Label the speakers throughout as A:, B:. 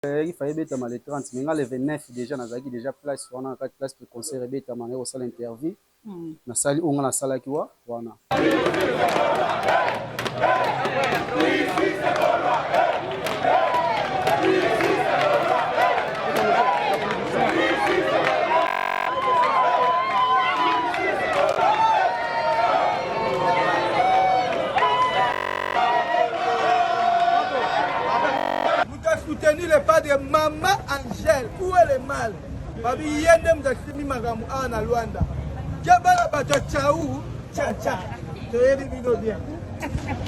A: Eyaki fallait ebetama le 30 mais nga le 29 dejà nazalaki dejà place wana na kati place de concert ebetama naye kosala interview nasali oyo nga nasalaki wa wana.
B: Moto a soutenir le padre mama Angèle, où est le mal? Babi ye nde moto asimbi makambo awa na Luanda. Keba na bato ya Tchau, tcha tcha. Toyebi bino bien.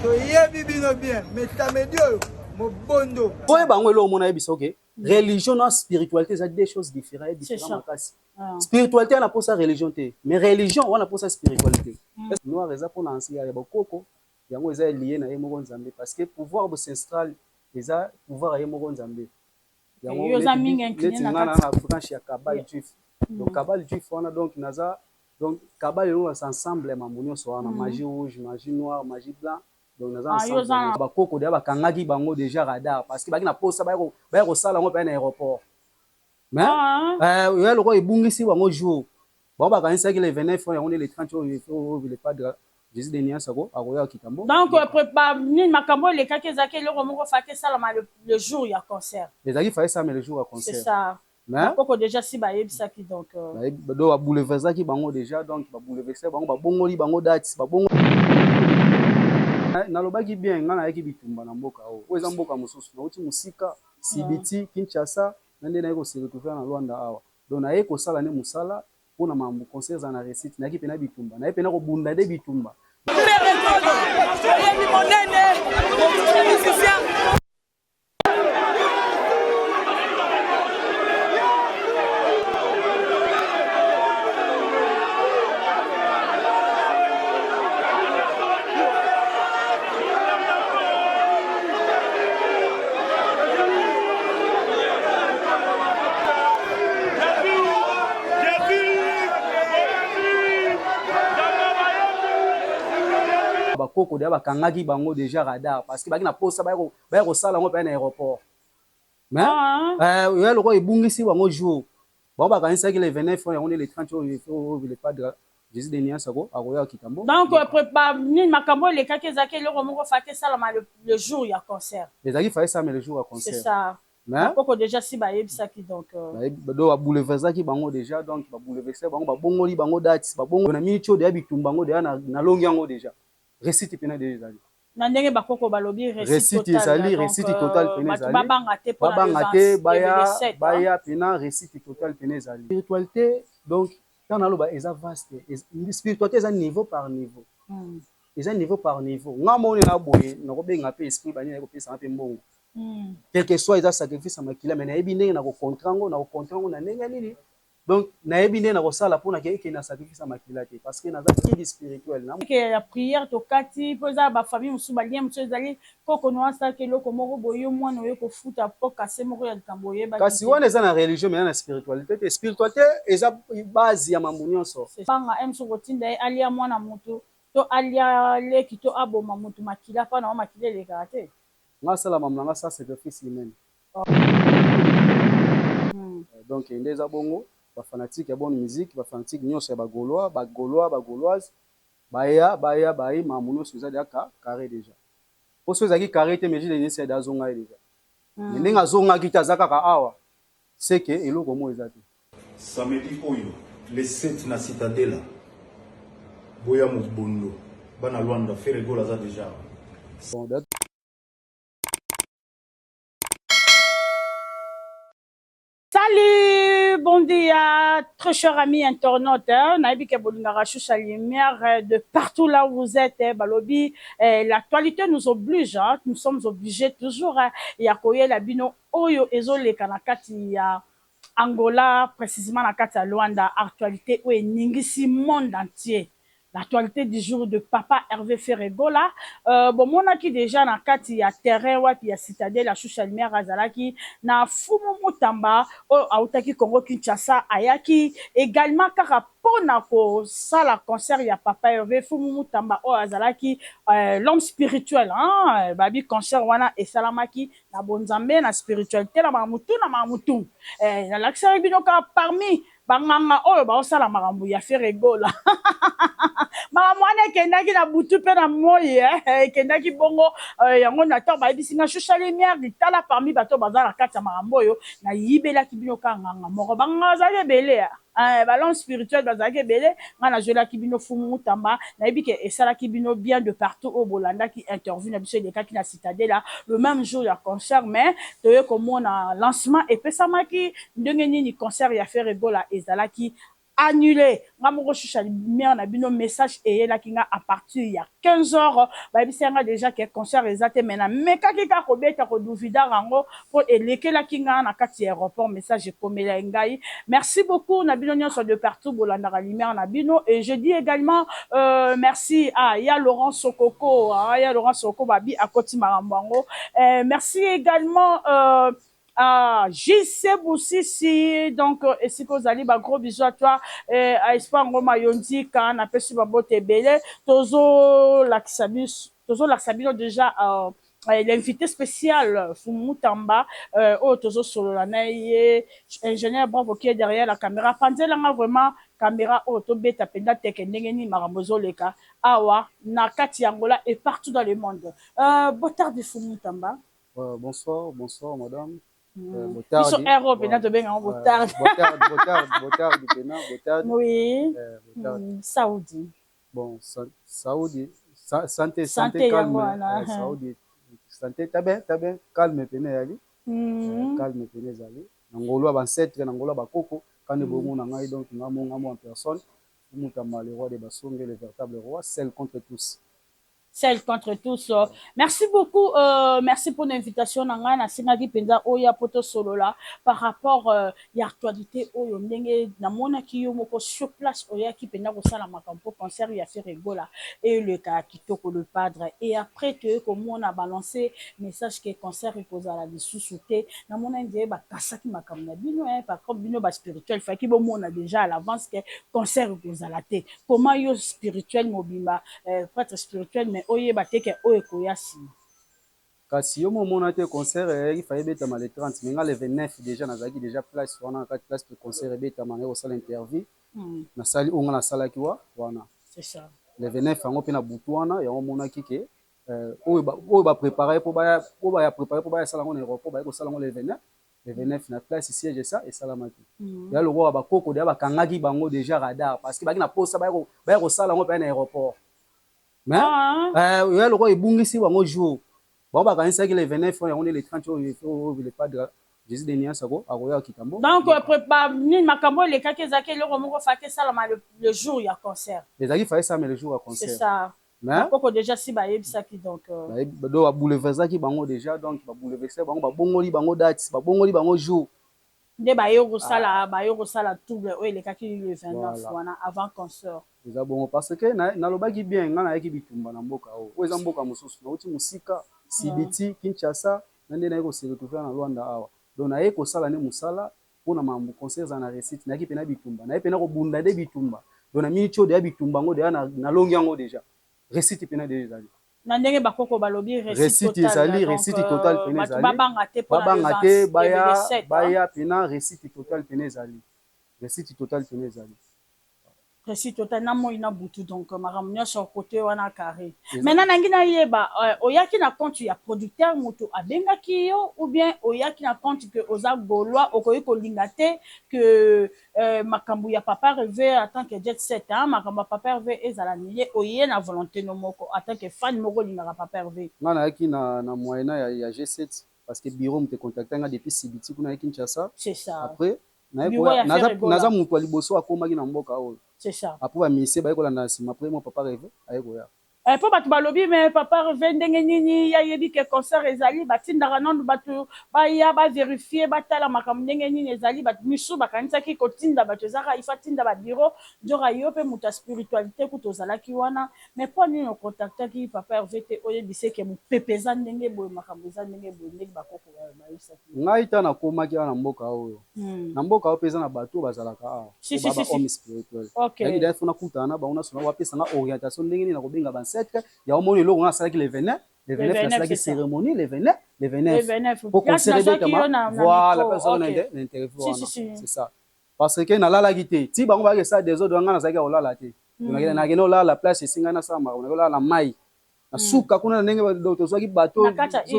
B: Toyebi bino bien. Mais samedi oyo mobondo.
A: Koyeba yango eloko mona yebisa oke religion na spiritualité eza deux choses différentes différent makasi. Ah. Spiritualité wana posa religion te, mais religion wana posa spiritualité. Mm. Noir eza pona ya bokoko yango eza lié na ye moko Nzambe parce que pouvoir ancestral eza pouvoir ya ye moko Nzambe. Yango
C: Yo oza mingi incliné
A: neti
C: na
A: nga na
C: kati.
A: na branche ya Kabbale juif. Donc Kabbale juif wana donc naza donc Kabbale eloko na ensemble ya mambo nyonso wana magie rouge, magie noire, magie blanc donc naza
C: Ah, yo oza
A: ensemble. Bakoko deja bakangaki bango deja radar parce que baki na posa baya kosala yango pe na aéroport. Mais euh, ya lokola ebungisi bango jour bango bakanisaki le 29 yango nde le 30 oyo oyo le padre Jésus de nuance ako akoya kitambo.
C: Donc nini makambo elekaki ezalaki eloko moko faki esalama le jour ya concert.
A: Ezalaki fallait esalama le jour ya concert.
C: C'est ça.
A: Mais
C: bakoko déjà si bayebisaki donc
A: donc ba bouleversaki bango déjà donc ba bouleverser bango babongoli bango date babongo nalobaki bien nga nayaki bitumba na mboka oyo oyo eza mboka mosusu nauti mosika Sibiti Kinshasa na nde naye ko se retrouver na Luanda awa donc naye kosala nde mosala pona mambu concert ezala na reussite nayaki pena bitumba naye pena kobunda nde bitumba.
D: Ferre Gola oyebi monene musicien.
A: Bakoko deja bakangaki bango deja radar parce que baki na posa baya kosala yango pe na aéroport mais euh, ya lokola ebungisi bango jour bango bakanisaki le 29 yango nde le 30 oyo oyo le padre Jésus de nuance ako akoya kitambo.
C: Donc nini makambo elekaki ezalaki eloko moko faki esalama le jour ya concert.
A: Ezalaki fallait esalama le jour ya concert.
C: C'est ça.
A: Mais
C: bakoko déjà si bayebisaki donc
A: donc ba bouleversaki bango déjà donc ba bouleverser bango babongoli bango date babongo na minute oyo déjà bitumba yango déjà nalongi yango déjà réussite pena déjà ezali.
C: Na ndenge bakoko balobi
A: réussite ezali réussite totale pena ezali
C: babanga te
A: babanga te baya baya pena réussite totale pena ezali spiritualité donc ntango naloba eza vaste spiritualité eza niveau par niveau mm. eza niveau par niveau nga moni na boye nakobenga mpe esprit banini nakopesanga mpe mbongo mm. quelque soit eza sacrifice ya makila mais nayebi ndenge nakokontra yango nakokontra yango na ndenge nini Donc nayebi nde nakosala pona ke ekende na sacrifice ya makila te parce que naza guide spirituel na.
C: Ke ya prière tokati po eza ba famille mosusu ba lien mosusu ezali koko no asalaki eloko moko boye yo mwana oye kofuta po kase moko ya likambo oyebaki te.
A: Kasi wana eza na religion mais eza na spiritualite te spiritualite eza base ya mambo nionso.
C: Banga heure mosusu okotinda ye alia mwana mutu to alia leki to aboma mutu makila pa na yo makila elekaka te.
A: Nga asala mambo na nga sans sacrifice humaine. Donc nde eza bongo ba fanatique ya bonne musique ba fanatique nionso ya ba golois ba golois ba goloise baya baya baye makambo nionso eza dejà carre dejà po soki ezalaki carre te mais Jules Denis dejà azonga ye dejà mais ndenge azongaki te aza kaka awa ce que eloko moko eza te.
E: Samedi oyo le 7 na citadela boya mobondo bana Luanda Ferre Gola aza dejà awa.
C: Salut, bon dia, très cher ami internaute. Hein, nayebi ke bolingaka Shusha Lumière euh, de partout là où vous êtes. Hein, balobi, eh, l'actualité nous oblige, hein, nous sommes obligés toujours hein, ya koyela bino oyo ezoleka na kati ya Angola, précisément na kati ya Luanda, actualité oyo eningisi monde entier. L'actualité du jour de Papa Hervé Ferre Gola. Bomonaki déjà na kati ya terrain wapi ya Citadelle ya Shusha Lumière azalaki na Fumu Mutamba oyo autaki Congo Kinshasa, ayaki également kaka mpona kosala concert ya Papa Hervé Fumu Mutamba oyo azalaki l'homme spirituel, hein? Babi concert wana esalamaki na bonzambe, na spiritualité, na mamutu na mamutu. Nalakisaki bino kaka parmi banganga oyo baosala makambo ya Ferre Gola. Makambo wana ekendaki na butu mpe na moi, ekendaki bongo. Yango na ntango bayebisi nga Shusha Lumière, tala parmi bato baza na kati ya makambo oyo, nayibelaki bino kaka nganga moko. Banganga bazalaki ebele, bal'homme spirituel bazalaki ebele. Ngai nazwelaki bino Fumu Mutamba. Nayebi ke esalaki bino bien de partout oyo bolandaki interview na biso elekaki na Citadela le même jour ya concert. Mais toye komona lancement epesamaki ndenge nini, concert ya Ferre Gola ezalaki annulé. Nga moko Shusha Lumière na bino, message eyelaki nga à partir ya 15 heures, bayebisi nga déjà ke concert eza te. Mais namekaki kaka kobeta koduvidar yango mpo elekelaki nga na kati ya aéroport, message ekomela ngai. Merci beaucoup na bino nyonso de partout bolandaka lumière na bino. Et je dis également merci à ya Laurent Sokoko, ah, ya Laurent Sokoko babi akoti makambo yango. Merci également ah, JC Boussisi, donc esika ozali, ba gros bisous à toi, à Espoir Ngoma Yondika, napesi babote ebele. Tozolakisa biso, tozolakisa bino déjà l'invité spécial Fumu Tamba oyo tozosolola na ye. Ingénieur Bravo qui est derrière la caméra, panzelanga vraiment caméra oyo, tobeta mpenza teke ndenge nini makambo ezoleka awa na kati ya Angola et partout dans le monde. Botarde, Fumu Tamba.
A: Bonsoir, bonsoir madame.
C: Biso ero mpenza tobengango botarde.
A: Botarde, botarde mpenza, botarde.
C: Oui, Saudi.
A: Bon, Saudi, santé, santé, calme. Saudi, santé, tá bien, tá bien, calme pene ezali. Calme pene ezali. Na ngolu ya baancêtre, na ngolu ya bakoko, kande bongo na ngai, donc nga mo en personne, Mutamba, le roi de Basonge, le véritable roi, seul contre tous.
C: Seul contre tous. Merci beaucoup, merci pour l'invitation na ngai. Nasengaki mpenza oyo po tosolola par rapport ya actualité oyo, ndenge namonaki yo moko sur place, oyaki mpenza kosala makambo mpo concert ya Ferre Gola eleka kitoko, le padre. Et après toye komona balance message ke concert ekozala lisusu te. Namona nzeye bakasaki makambo na bino. Par contre bino baspirituel faki bomona déjà à l'avance ke concert ekozala te. Comment yo spirituel mobimba, prêtre spirituel, mais oyeba te ke oyo ekoya nsima?
A: Kasi yo momona te, concert eyaki fa ebetama le 30, mais nga le 29 déjà nazalaki déjà place wana, na kati place de concert ebetama, naye kosala interview. Nasali oyo nga nasalaki wa wana.
C: C'est ça.
A: Le 29 yango mpe na butu wana yango omonaki ke oyo baprépare mpo baya, oyo baya prépare mpo baya sala yango na aéroport, baye kosala yango le 29, le 29 na place siège esa esalamaki. Ya lokola bakoko deya bakangaki bango déjà radar, parce que baki na posa baya kosala yango mpe na aéroport, mais ya lokola ebungisi bango jour, bango bakanisaki le 29 yango nde le 30 oyo le padre Jésus de Nuance akoya kitambo.
C: Donc nini, makambo elekaki ezalaki eloko moko faki esalama le jour ya concert.
A: Ezalaki fa esalama le jour ya concert.
C: C'est ça. Bakoko déjà si bayebisaki, donc
A: donc babouleversaki bango déjà, donc babouleverse bango, babongoli bango date, babongoli bango jour.
C: Nde baye kosala trouble oyo elekaki le 29 wana avant concert.
A: Eza bongo, parce que nalobaki bien, ngai nayaki bitumba na mboka oyo. Oyo eza mboka mosusu, nauti mosika, Sibiti, Kinshasa, na nde naye kose retrouver na Lwanda awa. Donc naye kosala nde mosala mpona mambo concert eza na réussite. Nayaki mpena bitumba, naye mpena kobunda nde bitumba. Donc na miniti oyo deya bitumba yango deya nalongi yango déjà, réussite mpena deja ezali.
C: Na ndenge bakoko balobi.
A: Réussite ezali, réussite totale pene ezali.
C: Babanga te.
A: Babanga te, baya, baya pena, réussite totale pene ezali, réussite totale pene ezali.
C: Réussite totale na moi na butu, donc makambo nyonso kote wana carré. Maintenant nangi nayeba, oyaki na compte ya producteur, moto abengaki yo, ou bien oyaki na compte ke oza Gaulois, okoki kolinga te ke makambo ya Papa Hervé en tant que jet set, hein, makambo ya Papa Hervé ezala nini? Oye na volonté no moko en tant que fan moko olingaka Papa Hervé?
A: Nga nayaki na moyena ya G7, parce que bureau moto econtacte nga depuis Sibiti kuna ya Kinshasa.
C: C'est ça.
A: Après naza moto ya liboso akomaki na mboka oyo.
C: C'est ça.
A: Après baministère baye kolanda na nsima, après mo Papa Hervé aye koya.
C: Eh, mpo bato balobi me papa Herve, ndenge nini ye ayebi ke concert ezali? Batindaka nanu bato baya baverifie, batala makambo ndenge nini ezali. Bato misusu bakanisaki kotinda bato ezaka ifa tinda babureau. Nzoka yo mpe moto ya spiritualité kutu ozalaki wana. Mais mpo nini ocontactaki papa Herve te, oyebise ke mopepe eza ndenge boye, makambo eza ndenge boye, ndenge bakoko bayebisaki?
A: Ngai ta nakomaki awa na mboka oyo, na mboka oyo mpe eza na bato oyo bazalaka awa, ba homme spirituel. Yaki d'ailleurs fo nakutana na bango, nasona bapesa nga orientation ndenge nini nakobenga baancêtre. Yango moni eloko nga nasalaki le 29, le 29 nasalaki cérémonie le 29, le 29 po concert ebetama. Voilà, mpe azalaka na interview wana, c'est ça, parce que nalalaki te ti bango bayaki esala désordre. Nga nazalaki ya kolala te. Nakende olala place esingai, nasala makambo, nakende olala na mai na suka kuna, na ndenge tozwaki bato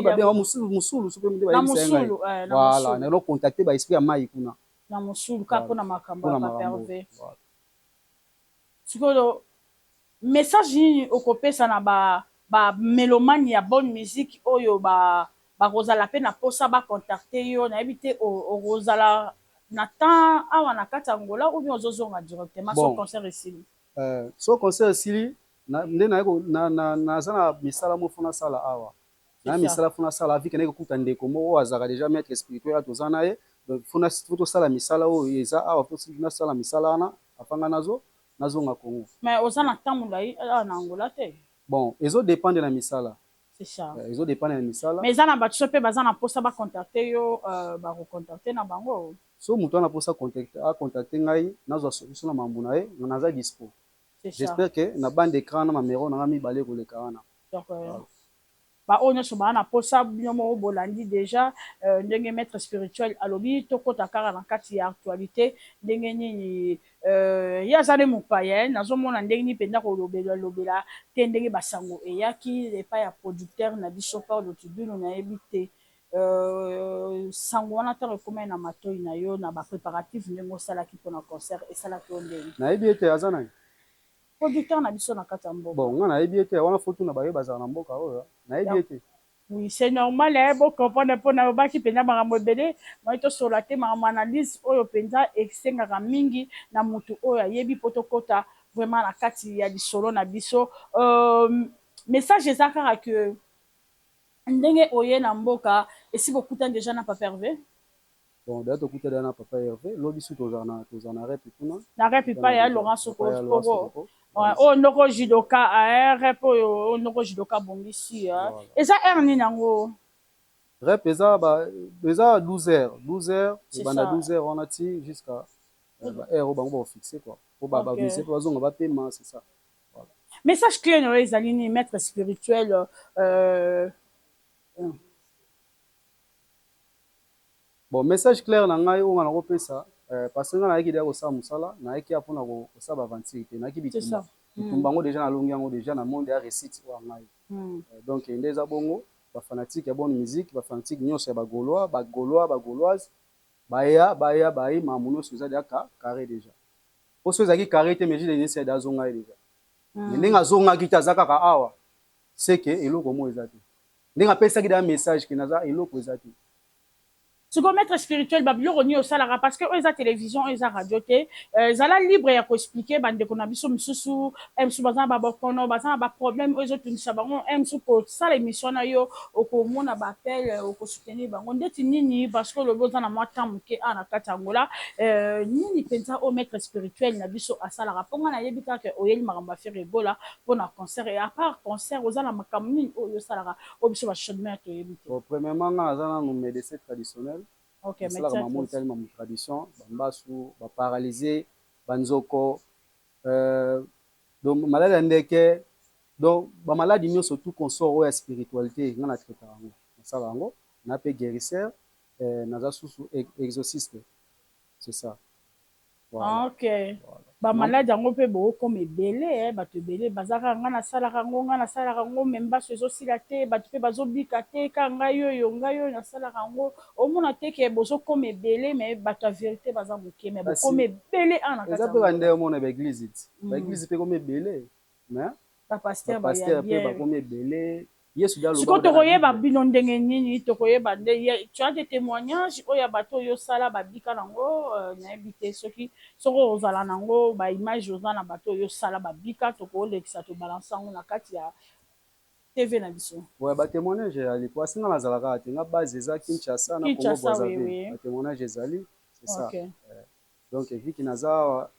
A: babenga mosulu so mpe nde bayebisa ngai. Voilà, nakende contacter ba esprit ya mai kuna.
C: Na mosulu kaka mpona makambo ya papa Herve. Sikoyo message nini okopesa na bamélomane ya bonne musique oyo bakozala mpe na mposa bacontacte yo? Nayebi te, okozala na temps awa na kati ya Angola ou bien ozozonga directement so concert esili?
A: So concert esili nde naza na misala moko fo nasala awa, na misala fo nasala avike naye kokuta ndeko moko oyo azalaka déjà maître spirituel, toza na ye. Donc fo tosala misala oyo eza awa, fo nasala misala wana afanga nazonga Congo.
C: Mais oza na temps molai awa na Angola te?
A: Bon, ezodépendre na misala.
C: C'est ça.
A: Ezodépendre na misala.
C: Mais eza na bato so mpe baza na mposa bacontacte yo, bakocontacte na bango?
A: So moto wana mposa acontacte ngai, nazwa solution na mambo na ye, naza dispo. J'espère que na bande d'écran na numéro na nga mibale ekoleka wana.
C: Donc baoyo nyonso baa na mposa, bino moko bolandi déjà ndenge maître spirituel alobi. Tokɔta kaka na kati ya actualité. Ndenge nini ye aza nde mopaya, nazomona ndenge nini mpenza kolobela lobela te, ndenge basango eyaki epai ya producteur na biso Paulo Tudulu. Nayebi te, sango wana ntango ekomai na matoi na yo, na bapréparatif ndenge osalaki mpona concert, esalaki yo ndenge?
A: Nayebi ete aza nani.
C: Producteur na biso na kati ya mboka.
A: Bon, nga nayebi ete wana fo tuna baye bazala na mboka oyo, nayebi ete.
C: Oui, c'est normal, eh, bocomprendre mpona obaki mpenza makambo ebele moi tosola te. Makambo analyse oyo mpenza esengaka mingi na motu oyo ayebi, mpo tokɔta vraiment na kati ya lisolo na biso. Message eza kaka ke ndenge oye na mboka, esi bokutani déjà na papa Hervé?
A: Bon, d'ailleurs tokutani na papa Hervé lobi. Su tozala na rep kuna.
C: Na rep epai ya Laurent Sokoko oyo ndoko judoka, rep oyo ndoko judoka bongisi. Eza heure nini yango?
A: Rep eza 12 heures, 12 heures ebanda, 12 heures wana ti jusqu'à ba heure oyo bango bakofixe quoi, po bamusicien mpe bazonga bapema, c'est ça.
C: Voilà. Message clé na yo ezali nini, maître spirituel?
A: Bon, message clair na ngai oyo nga nakopesa, parce que ngai nayaki deya kosala mosala, nayaki ya mpona kosala baaventure te. Nayaki bitumba, bitumba yango déjà nalongi yango déjà na monde ya réussite oyo ya ngai. Donc nde eza bongo, bafanatique ya bonne musique, bafanatique nyonso ya bagaulois, bagaulois, bagauloise, baya, baya, baye, makambo nyonso eza deya carré déjà. Po so ezalaki carré te, mais Jules Enesi azonga ye déjà. Mais ndenge azongaki te, aza kaka awa, c'est que eloko moko eza te. Ndenge apesaki deya message ke naza, eloko eza te.
C: Sikoyo maître spirituel, babiloko nini osalaka? Parce que oyo eza télévision, oyo eza radio te. Ezala libre ya koexpliquer bandeko na biso misusu mosusu baza na babokono, baza na baproblème oyo ezotungisa bango. Mosusu kosala émission na yo, okomona baappel, okosoutenir bango ndeti nini? Parce que olobi oza na mwa temps moke awa na kati ya Angola. Nini mpenza oyo maître spirituel na biso asalaka? Mpo nga nayebi kaka oyeli makambo ya Ferre Gola mpona concert. Et à part concert, oza na makambo nini oyo osalaka oyo biso bachaude toyebi te?
A: Bon, premièrement, nga naza nanu médecin traditionnel. Nasalaka mamoni etali mamu tradition, bambasu, baparalyse, banzoko, donc maladi ya ndeke, donc bamaladi nyonso tout consort oyo ya spiritualité, nga na traitaka yango, nasala yango. Na mpe guérisseur, naza susu exorciste, c'est ça.
C: Voilà. Ok, bamaladi yango mpe bookoma ebele, bato ebele bazaka: "Ngai nasalaka yango, ngai nasalaka yango, me mbaso ezosila te, bato mpe bazobika te, ka ngai oyo, ngai oyo nasalaka yango." Omona te ke bozokoma ebele, me bato ya vérité baza moke, me bokoma ebele awa na
A: kati. Eza mpe bande omona baeglise ti baeglise mpe ekomi ebele, mais
C: bapaster
A: mpe bakomi ebele. Yesu nde
C: Sikoyo
A: alobaka na
C: tokoyeba
A: Bible.
C: Bino ndenge nini tokoyeba nde? Tu as des témoignages oyo ya bato oyo osala babika nango? Nayebi te soki ozala nango baimage, oza na bato oyo osala babika, tokolekisa, tobalanse yango na kati ya TV na biso.
A: Ouais, batémoignage ezali, po asinga nazalaka te, nga base eza Kinshasa na Congo.
C: Kinshasa,
A: Brazzaville. Batémoignage ezali, c'est ça. Donc viki naza awa,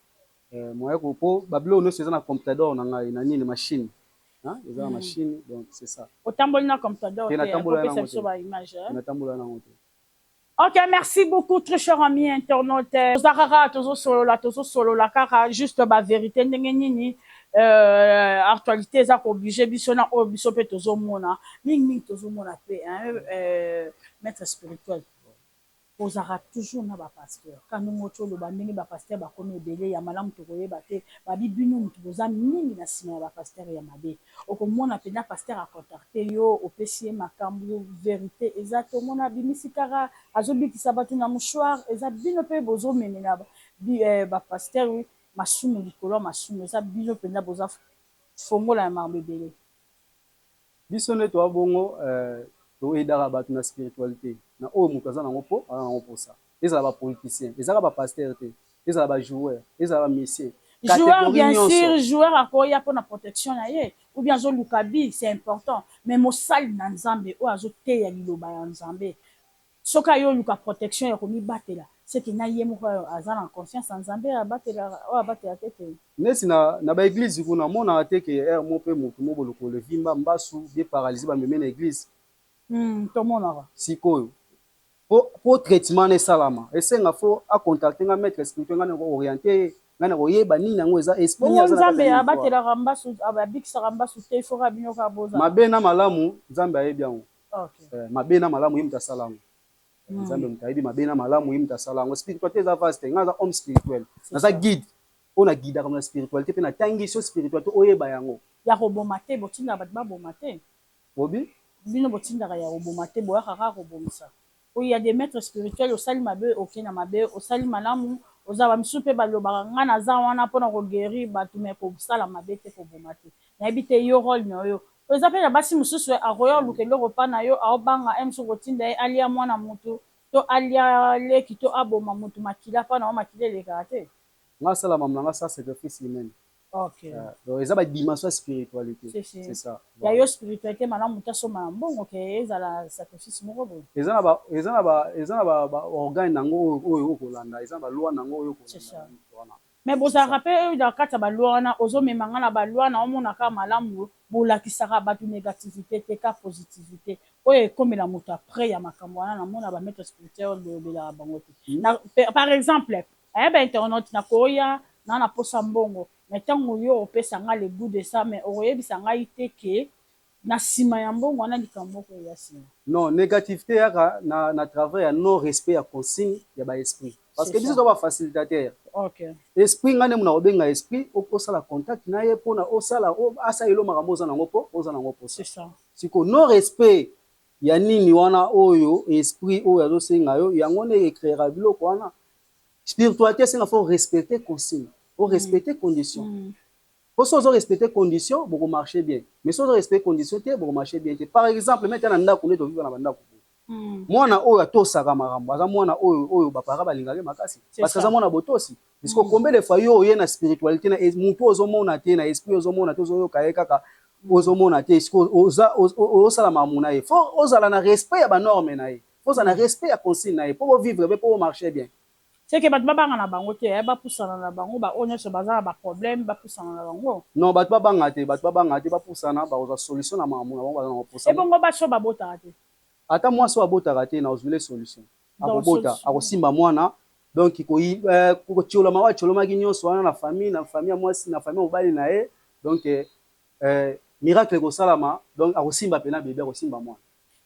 A: moyen ko po babiloko nyonso eza na computador na ngai, na nini, machine, hein? Eza na machine, donc c'est ça.
C: Otamboli na computador
A: Te,
C: te?
A: Natambola
C: Akopesa
A: nango
C: biso
A: te.
C: baimage, eh?
A: Natambola nango te.
C: Ok, merci beaucoup, très cher ami internaute. Toza kaka tozosolola, tozosolola kaka juste bavérité, ndenge nini actualité eza kooblige biso na oyo biso mpe tozomona mingimingi, tozomona mpe, hein, maître spirituel, ozalaka toujours na bapasteur. Ka ndenge oti oloba, ndenge bapasteur bakomi ebele ya malamu, tokoyeba te. Babi bino motu boza mingi na nsima ya bapasteur ya mabe. Okomona mpenza pasteur acontacte yo, opesi ye makambo, vérité eza te. Omona abimisi kaka, azobikisa bato na mouchoir. Eza bino mpe bozomemela bapasteur masumu likolo ya masumu. Eza bino mpenza boza fongola ya makambo ebele.
A: Biso nde toa bongo, toaidaka bato na spiritualité na oyo moto aza nango, mpo aza nango mposa. Ezala bapoliticien, ezalaka bapasteur te, ezala bajoueur, ezala bamusicien.
C: Joueur, bien sûr, joueur akoya mpona protection na ye ou bien azoluka bi, c'est important. Mais mosali na Nzambe oyo azoteya liloba ya Nzambe, soki aye oluka protection ya komibatela, seke na ye moko aza na confiance ya Nzambe abatela oyo abatelaka ete.
A: Neti na baeglise kuna, omonaka te ke ere mo mpe motu mo bolokolo evimba, mbasu bie paralyse, bameme na église?
C: Tomonaka.
A: Sikoyo po traitement na esalama, esenga fo acontacte nga, maître spirituel. Nga na kooriente ye, ngai na koyeba nini yango eza esprit.
C: Bongo Nzambe abatelaka mbasu, abikisaka mbasu te? Ifoka bino kaka bozala.
A: Mabe na malamu, Nzambe ayebi yango. Mabe na malamu, ye moto asala yango. Nzambe moto ayebi mabe na malamu, ye moto asala yango. Spiritualité eza vaste. Ngai naza homme spirituel, naza guide oyo naguidaka na spiritualité, mpe natangi so spiritualité, oyeba yango.
C: Ya koboma te, botindaka bato baboma te?
A: Bobi?
C: Bino botindaka ya koboma te, boyaka kaka kobomisa. Oyo ya des maîtres spirituels, osali mabe, okei na mabe, osali malamu, oza. Bamisusu mpe balobaka: "Ngai naza wana mpona koguérir bato, mais kosala mabe te, koboma te." Nayebi te yo rôle na yo eza mpe na basi mosusu akoya oluka eloko mpa na yo, aobanga ye mosusu kotinda ye alia mwana motu to alia leki to aboma motu, makila mpa na yo, makila elekaka te?
A: Nga asala mamu na nga sans sacrifice humaine. Donc eza badimension ya spiritualité, c'est ça.
C: Ya yo spiritualité malamu, moto asomba na mbongo ke ezala sacrifice moko boye.
A: Eza na baorgane nango oyo okolanda, eza na baloi nango oyo okolanda wana.
C: Mais bozalaka mpe na kati ya baloi wana, ozomema nga na baloi na omonaka malamu, bolakisaka bato négativité te, ka positivité oyo ekomela moto après ya makambo wana. Namona bamaître spirituel bolobelaka bango te. Par exemple, ayeba internaute, nakoya na posa mbongo, mais ntango yo opesa nga le goût de ça, mais okoyebisa ngai te ke na nsima ya mbongo wana likambo moko eya nsima.
A: Non, négativité yaka na travers ya non respect ya consigne ya baesprit, parce que biso toza bafacilitateur. Esprit, ngai nde mona kobenga esprit, osala contact na ye mpona osala, asala elo makambo oza nango, mpo oza nango mposa. Siko non respect ya nini wana oyo esprit oyo azosenga yo, yango nde ecréera biloko wana. Spiritualité esenga fo respecter consigne, orespecte condition. Po so ozorespecte condition, bokomarche bien, mais so ozorespecte condition te, bokomarche bien te. Par exemple, mete na ndako nde toviva na bandako, mwana oyo atosaka makambo aza mwana oyo bapara balingaki makasi, parce que aza mwana botosi. Puisque combien de fois yo oye na spiritualité na motu ozomona te, na esprit ozomona te, ozoyoka ye kaka, ozomona te, osala makambo na ye, fo ozala na respect ya banorme na ye, fo ozala na respect ya consigne na ye, mpo bovivre be, mpo bomarche bien.
C: Seke bato babanga na bango te, bapusana na bango, baoyo nyonso baza na baproblème bapusana na bango.
A: Non, bato babanga te, bato babanga te, bapusana, bakozwa solution na makambo na bango baza na kopusa.
C: Ebongo basi oyo babotaka te?
A: Ata mwasi oyo abotaka te, na ozwile solution, akobota, akosimba mwana. Donc kotiolama oyo atiolomaki nyonso wana na famille, na famille ya mwasi, na famille ya mobali na ye, donc miracle ekosalama. Donc akosimba mpena bebe, akosimba mwana.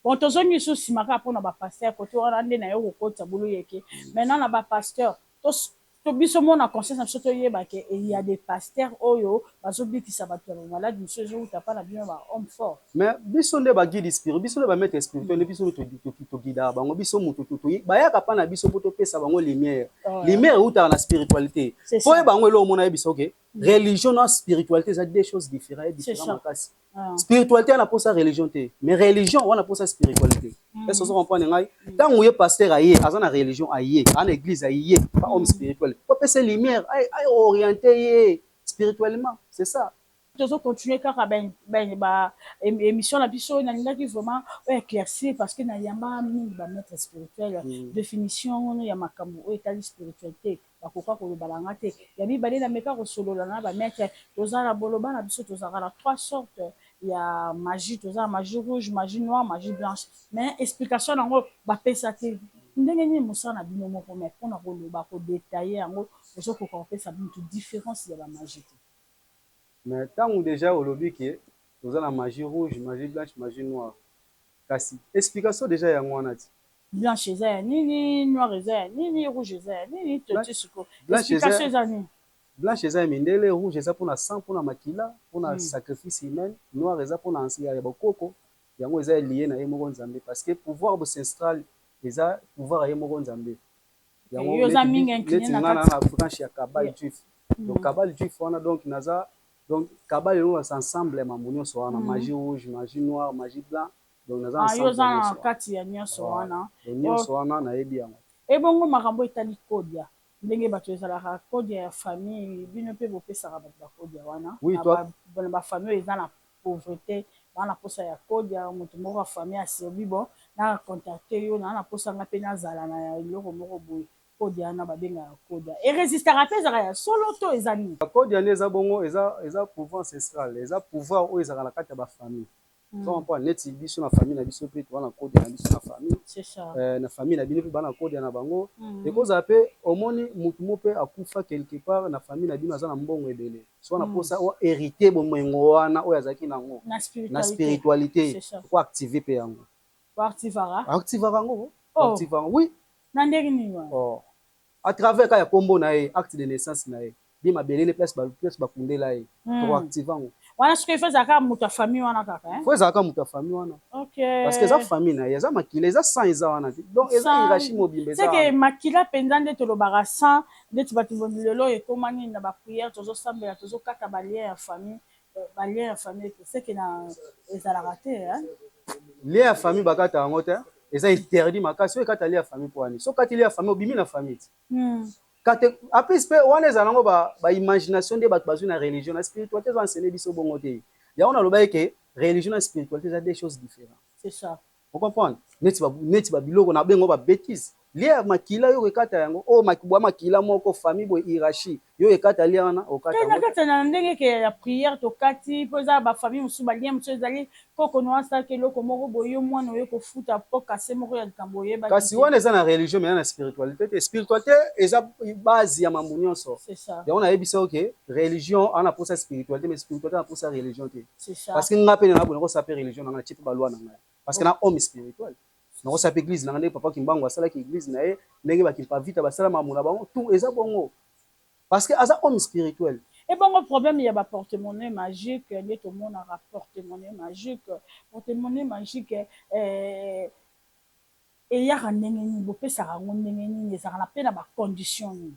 C: Bon, tozongi lisusu nsima kaka mpona bapasteur. Kote wana nde na yo kokotisa bulu yeke. Maintenant na bapasteur, To biso mona conscience na biso toyeba ke il y a des pasteurs oyo bazobikisa bato ya bamaladi mosusu ezowuta mpa na bino ba homme fort.
A: Mais biso nde baguide spirituel, biso nde bamaître spirituel, nde biso toguidaka bango. Biso moto bayaka mpa na biso mpo topesa bango lumière. Lumière eutaka na spiritualité. Po oyeba yango, eloko omona, yebisa oke religion na spiritualité eza deux choses différentes, différent makasi. Spiritualité wana mposa religion te, mais religion wana mposa spiritualité. Est-ce ozo comprendre ngai? Ntango ye pasteur aye, aza na religion, aye aza na église, aye pa homme spirituel po apesa lumière, aoriente ye spirituellement, c'est ça.
C: Tozocontinue kaka ba émission na biso. Nalingaki vraiment oyo éclaircir, parce que nayamba mingi bamaître spirituel, définition ya makambo oyo etali spiritualité bakoka koloba na nga te. Ya mibale, nameka kosolola na bamaître. Toza na boloba na biso, tozalaka na trois sortes ya magie: toza na magie rouge, magie noire, magie blanche, mais explication yango bapesa te ndenge nini mosala na bino moko. Mais mpona koloba, kodétailler yango, ozokoka kopesa mutu différence ya bamagie te.
A: Mais ntango déjà olobi ke toza na magie rouge, magie blanche, magie noire, kasi explication déjà yango wana ti.
C: Blanche eza ya nini? Noire eza ya nini? Rouge eza ya nini? Toti siko explication eza nini?
A: Blanche eza ya mindele, rouge eza mpona sang, mpona makila, mpona sacrifice humaine, noire eza mpona ya bokoko. Yango eza lié na ye moko Nzambe, parce que pouvoir ancestral eza pouvoir ya ye moko Nzambe.
C: Yango
A: neti nga na branche ya Kabbale juif. Donc Kabbale juif wana, donc naza, donc Kabbale eloko ensemble ya mambo nyonso wana: magie rouge, magie noire, magie blanc. Donc naza
C: Yo oza na kati ya nyonso wana.
A: Nyonso wana nayebi yango.
C: Ebongo makambo etali kodia, ndenge bato ezalaka kodia ya famille, bino mpe bopesaka bato bakodia wana na bafamille oyo eza na pauvreté, baa na posa ya kodia? Moto moko ya famille aservi, bon, na contacte yo, naa na posa nga mpe nazala na eloko moko boye. Kodia wana babengaka kodia erésistaka mpe, ezalaka ya solo to eza nini?
A: Kodia nde eza bongo, eza pouvoir ancestral, eza pouvoir oyo ezalaka na kati ya bafamille. So mpo neti biso na famille na biso mpe toza na kodia na biso na famille, na famille na bino mpe baa na kodia na bango. Ekozala mpe omoni motu mo mpe akufa quelque part na famille na bino, aza na mbongo ebele, so wana mposa hérité bomengo wana oyo azalaki nango na spiritualité, ko active mpe yango. Activaka yango, activaka, oui.
C: Na ndenge nini wana?
A: Oh. À travers kaka ya nkombo na ye, acte de naissance na ye, bi mabele ne place bakundela ye, tokoactive yango.
C: Wana soki ifo ezalaka moto ya famille wana kaka?
A: Fo ezalaka moto ya famille wana, parce que eza famille na ye, eza makila, eza sang, eza wana te. Donc eza hiérarchie mobimba.
C: Eza seke makila mpenza nde tolobaka sang. Ndeti bato lelo ekóma nini na baprière, tozosambela, tozokata balien ya famille, balien ya famille, seke na ezalaka te?
A: Lien ya famille bakata yango te, eza interdit makasi. Oyo ekata lien ya famille mpo wani, so okati lien ya famille, obimi na famille ti. Kate apesi mpe wana ezala nango baimagination nde bato bazwi na religion. Na spiritualité eza enseigné biso bongo te. Yango naloba eke religion na spiritualité eza deux choses différentes.
C: C'est ça.
A: Ocomprendre? Neti babiloko na bengo babêtise, lien makila, yo ekata yango oyo bwa makila moko, famille boye, hiérarchie, yo ekata lien wana.
C: Okata kati na ndenge ke ya prière tokati, mpo eza bafamille mosusu, balien mosusu ezali koko no asalaki eloko moko boye, yo mwana oye kofuta mpo kase moko ya likambo oyebaki.
A: Kasi wana eza na religion, mais na spiritualité te. Spiritualité eza base ya mambo nyonso. Yango nayebisa oke religion ana mposa spiritualité, mais spiritualité ana mposa religion te, parce que nga mpe na boye nakosala mpe religion na nga, natie mpe baloi na ngai, parce que na homme spirituel nakosala mpe église na nga ndenge papa Kimbangu asalaki église na ye, ndenge bakimpa vita basala makambo na bango, tout eza bongo, parce que aza homme spirituel.
C: Ebongo problème ya baporte-monnaie magique, nde tomonaka porte-monnaie magique, porte-monnaie magique eyaka ndenge nini? Bopesaka yango ndenge nini? Ezalaka na mpe na bacondition nini?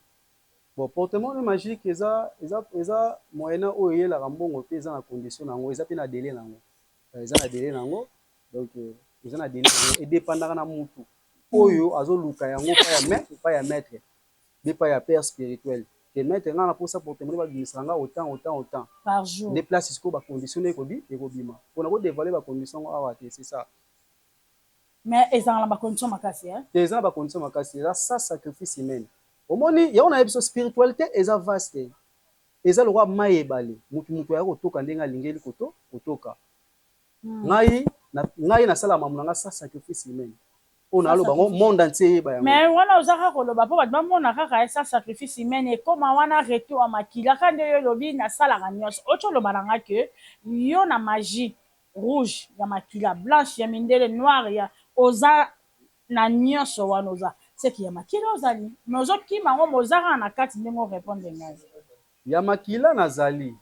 A: Bon, porte-monnaie magique eza moyen oyo eyelaka mbongo mpe eza na condition na yango, eza mpe na délai na yango, eza na délai na yango. Donc eza na délai na yango, edépendaka na mutu oyo azoluka yango, pa ya maître be pa ya père spirituel ke maître, nga na mposa porte-monnaie babimisaka nga autant, autant, autant
C: par jour.
A: Nde place sikoyo bacondition nde ekobima mpona kodévoile bacondition yango awa te, c'est ça.
C: Mais ezalaka na bacondition makasi?
A: Te, eza na bacondition makasi, eza sa sacrifice humaine. Omoni yango, nayebi so spiritualité eza vaste, eza lokola mai ebale, mutu aya kotoka ndenge alingeli kotoka. Ngai nasala mamu na nga sa sacrifice humaine oyo naloba ngo, monde entier eyeba yango.
C: Mais wana oza kaka koloba mpo bato bamona kaka sa sacrifice humaine ekóma wana retour ya makila. Kaka nde yo olobi nasalaka nyonso oti oloba na nga ke yo na magie rouge ya makila, blanche ya mindele, noire ya oza na nyonso wana, oza Seki ya makila ozali, mais ozokima yango, mais oza kaka na kati ndenge orépondre ngai.
A: Ya makila nazali,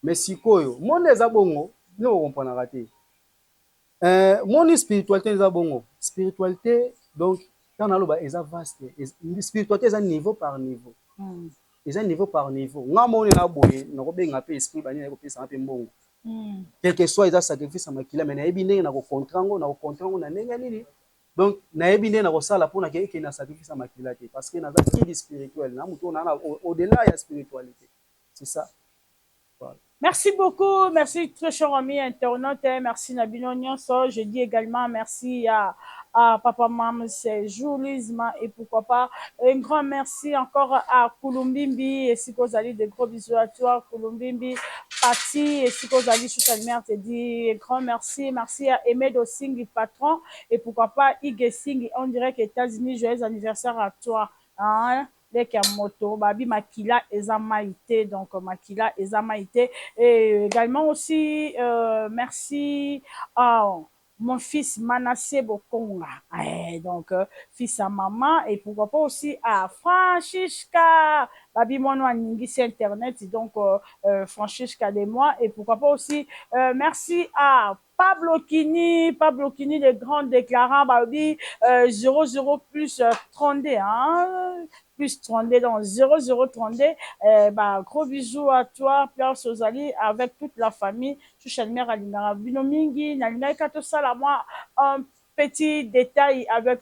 A: mais sikoyo monde eza bongo, bino bokomprenaka te. Moni spiritualité eza bongo, spiritualité donc ntango naloba eza vaste, spiritualité eza niveau par niveau. Eza niveau par niveau. Nga moni na boye nakobenga mpe esprit banini nakopesanga mpe mbongo, quel que soit eza sacrifice ya makila, mais nayebi ndenge nakocontre yango, nakocontre yango na ndenge nini. Donc nayebi ndenge nakosala mpona ke ekende na sacrifice ya makila te, parce que naza guide spirituel na motu oyo naa au-delà ya spiritualité, c'est ça, voilà.
C: Merci beaucoup, merci très cher ami internaute, merci na bino nyonso. Je dis également merci à Papa Mam, c'est Julisma, et pourquoi pas un grand merci encore à Kulumbimbi et Sikozali, de gros bisous à toi Kulumbimbi, Pati et Sikozali Chouchalmer te dit un grand merci, merci à Emedo Singh patron et pourquoi pas Ige Singh en direct États-Unis, joyeux anniversaire à toi. Hein? Leki ya moto babi makila eza mai te, donc makila eza mai te. Et également aussi merci à mon fils Manassé Bokonga, eh, donc fils à maman, et pourquoi pas aussi à Francisca Babi Mono aningisi internet, donc Francisca de moi, et pourquoi pas aussi merci à Pablo Kini, Pablo Kini, le grand déclarant, Babi, 00 plus 32, hein, plus 32, donc 0032, bah, gros bisous à toi, Pierre Sozali, avec toute la famille, Chouchalmer alingaka bino mingi, nalingaki tosala moi un petit détail avec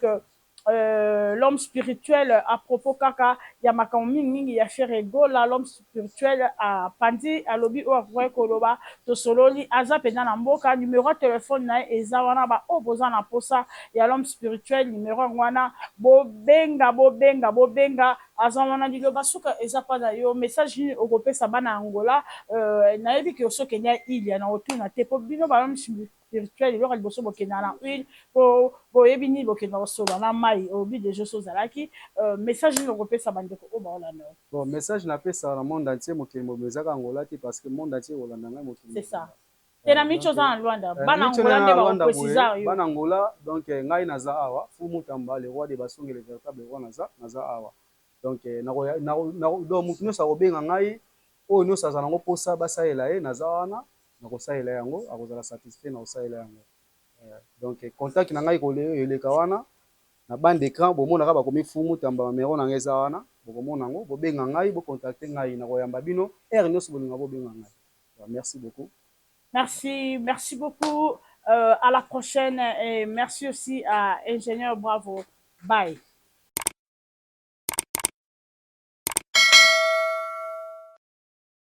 C: l'homme spirituel à propos kaka ya makambo mingi mingi ya Ferre Gola. L'homme spirituel apandi, alobi oyo akoki koloba, tosololi, aza mpenza na mboka. Numéro ya telefone na ye eza wana, baoyo boza na posa ya l'homme spirituel, numéro yango wana, bobenga, bobenga, bobenga, aza wana. Liloba suka eza mpa na yo, message nini okopesa bana ya Angola? Nayebi ke osokende ya ilia na kotuna te, mpo bino bal'homme spirituel, eloko ya liboso bokenda na huile po boyebi nini bokenda kosolola na mai obi deja so ozalaki. Message nini okopesa bandeko oyo baolanda yo?
A: Bon, message napesa na monde entier, mokili mobimba, ezaka Angola te, parce que monde entier kolanda ngai, mokili.
C: C'est ça te, na micho oza na Lwanda, bana Angola nde bakoprécisa yo.
A: Bana Angola, donc ngai naza awa, Fumu Tamba, le roi de Basonge, le véritable roi, naza awa. Donc donc motu nyonso akobenga ngai, oyo nyonso aza nango mposa basalela ye, naza wana, nakosalela yango, akozala satisfait na kosalela yango. Donc contact na ngai eleka wana na bande d'écran, bomonaka bakomi Fumu Tamba, numéro na ngai eza wana, bokomona yango, bobenga ngai, bocontacte ngai, nakoyamba bino heure nyonso bolinga bobenga ngai. Merci beaucoup.
C: Merci, merci beaucoup. À la prochaine et merci aussi à Ingénieur Bravo. Bye.